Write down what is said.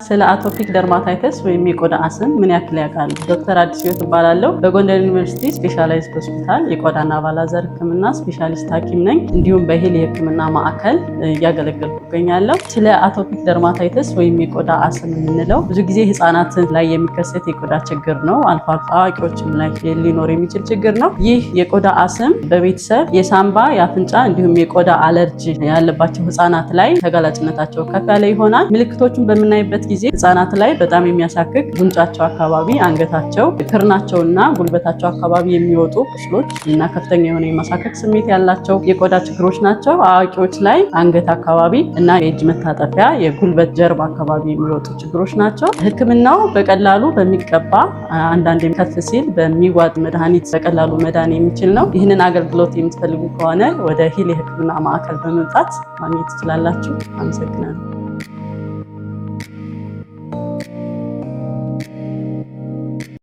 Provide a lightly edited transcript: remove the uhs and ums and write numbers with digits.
ስለ atopic dermatitis ወይም የቆዳ አስም ምን ያክል ያውቃሉ? ዶክተር አዲስ ህይወት እባላለሁ። በጎንደር ዩኒቨርሲቲ specialized ሆስፒታል የቆዳና አባላዘር ሕክምና ስፔሻሊስት ሐኪም ነኝ። እንዲሁም በሂል የሕክምና ማዕከል እያገለገልኩ እገኛለሁ። ስለ atopic dermatitis ወይም የቆዳ አስም የምንለው ብዙ ጊዜ ህጻናት ላይ የሚከሰት የቆዳ ችግር ነው። አልፎ አልፎ አዋቂዎችም ላይ ሊኖር የሚችል ችግር ነው። ይህ የቆዳ አስም በቤተሰብ የሳምባ፣ የአፍንጫ እንዲሁም የቆዳ አለርጂ ያለባቸው ህጻናት ላይ ተጋላጭነታቸው ከፍ ያለ ይሆናል። ምልክቶቹን በምናይበት ጊዜ ህጻናት ላይ በጣም የሚያሳክክ ጉንጫቸው አካባቢ፣ አንገታቸው፣ ክርናቸውና ጉልበታቸው አካባቢ የሚወጡ ቁስሎች እና ከፍተኛ የሆነ የማሳከክ ስሜት ያላቸው የቆዳ ችግሮች ናቸው። አዋቂዎች ላይ አንገት አካባቢ እና የእጅ መታጠፊያ፣ የጉልበት ጀርባ አካባቢ የሚወጡ ችግሮች ናቸው። ህክምናው በቀላሉ በሚቀባ፣ አንዳንዴ ከፍ ሲል በሚዋጥ መድኃኒት በቀላሉ መዳን የሚችል ነው። ይህንን አገልግሎት የምትፈልጉ ከሆነ ወደ ሂል የህክምና ማዕከል በመምጣት ማግኘት ትችላላችሁ። አመሰግናለሁ።